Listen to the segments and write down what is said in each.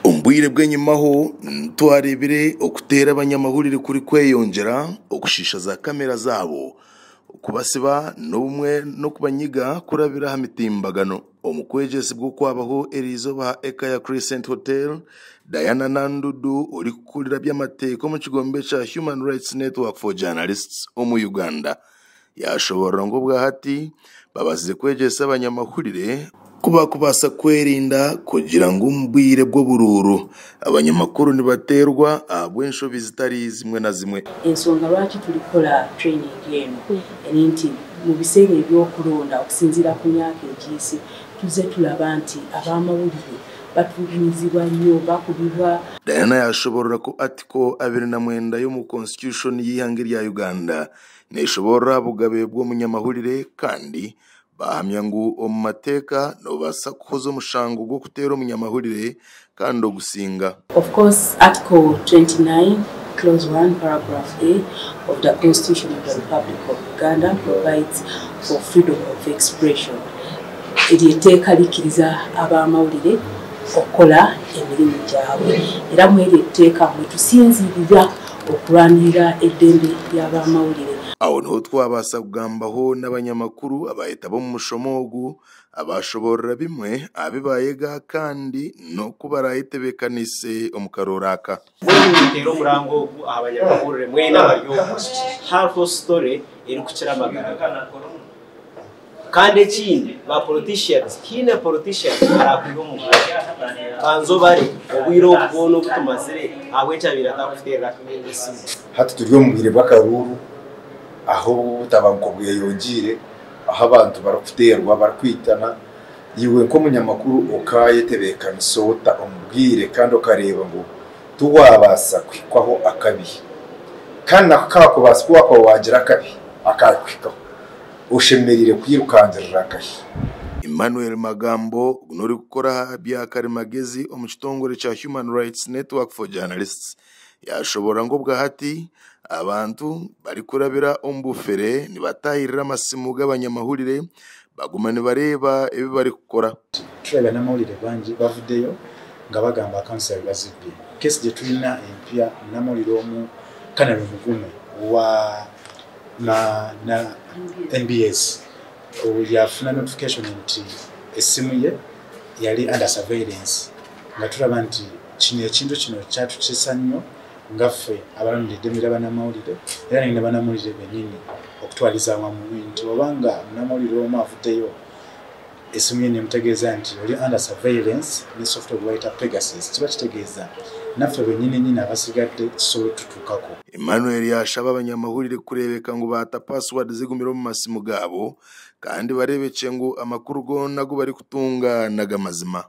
Omu bwire bw'enyimaho twareebire okuteera abanyamahurire kurikweyongyera, okushiisha za kamera zaabo, okubasiba n'obumwe n'okubanyiga kurabira aha mitimbagano. Omu kwegyesibwa okwabaho eriizooba aha Ekaya Crescent Hotel, Diana Nandudu orikukurira eby'amateeka omu kigombe kya Human Rights Network for Journalists omu Uganda Yaashoboorora ngu obwahati babaasize kwegyesa abanyamahurire ku baakubaasa kwerinda kugira ngu omu bwire bw'oburuuru abanyamakuru nibateerwa ahabw'enshobi zitari zimwe na zimwe. Ensonga lwaki turikukora training eno eri nti mu biseera eby'okuronda okusinziira ku myaka egiise tuze turaba nti abamawulire batulugunyizibwa nnyo, bakubibwa. Diana yaashoboorora ku Article 29 y'omu Constitution y'eihanga erya Uganda Neeshoboorora aha bugabe bw'omunyamahurire kandi baahamya ngu omu mateeka noobaasa kuhoza omushango gw'okuteera omunyamahurire kandi ogusinga. Of course, Article 29, Clause 1, Paragraph A of the Constitution of the Republic of Uganda provides for freedom of expression. Eryo etteeka likkiriza ab'amawulire okukola emirimu gyabwe era mu eryo etteeka mwe tusinziirira okurwanirira eddembe ly'abamawulire. Aho niho twabaasa kugambaho n'abanyamakuru abaayetaba omu mushomo ogu abaashoboorora bimwe aha bi baayega kandi n'oku baraayetebeekaniise omu karooro aka. Mbwenu ninteera omuranga ogu aha banyamahurire mwena abari omu, hariho story erikukira amagara gaawe. Kandi ekindi ba politicians tihaine politician arakwiha omu bwire. Banza obare obwire obu bwona obu tumazire ahabw'enki abaire atakuteerera esimu. Hati turi omu bwire bw'akaruuru ahu obutabanguko bweyongyeire, ahu abantu barikuteerwa, barikwitana. Iwe nk'omunyamakuru okaayetebeekanisa ota omu bwire kandi okareeba ngu tiwaabaasa kuhikwaho akabi? Kandi nako kaakubaasa ku waakuba waagira akabi akaakuhikaho, Oshemereire kwirukangirira nkahi? Emmanuel Magambo ogu n'orikukora aha bya karimagezi omu kitongore kya Human Rights Network for Journalists yashoborora ngu obwahati abantu barikurabira omu bufere nibatahirira amasimu g'abanyamahurire baguma nibareeba ebi barikukora. Tulabye banamawulire bangi bavuddeyo nga bagamba accounts zaabwe bazibbye. Case gyetulina empya munamawulire omu Canary Mugume owa na na nbs yafuna notification nti essimu ye yali under surveillance nga tulaba nti kino ekintu kino kyatutiisa nnyo nga ffe abalwanirira eddembe lya banamawulire era ne banamawulire benyini okutwaliza awamu nti oba nga munamawulire omu avuddeyo Esimu ye nemutegeeza nti oli under surveillance ne software gwebayita Pegasus kiba kitegeeza naffe benyini nyini abasigadde kisobola otutuukako. Emmanuel yaashaba abanyamahurire kureebeka ngu baata paasiwaadi zigumire omu masimu gaabo kandi bareebekye ngu amakuru goona agu barikutunga n'agamazima.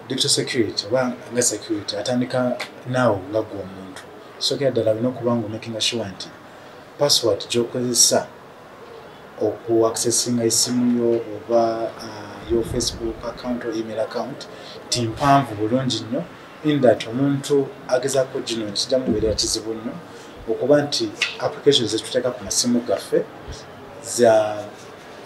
Digital security oba nga security atandika naawe nga gwe omuntu. Ekisookera ddala olina okuba nga omakinga sure nti password gy'okozesa oku accessinga esimu yo oba your Facebook account or email account nti mpanvu bulungi nnyo in that omuntu agezaako oginoonya kijja mubeerera kizibu nnyo okuba nti applications zetuteeka ku masimu gaffe za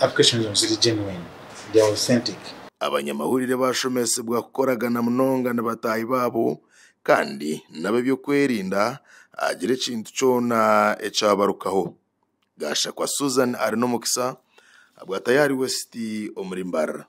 applications ezo ziri genuine, they are authentic. Abanyamahurire baashomesibwa kukoragana munonga na bataahi baabo kandi n'ab'eby'okwerinda haagira ekintu kyona ekyabarukaho. Gashakwa Susan Arinomukisa, abwa Tayari West omuri Mbarara.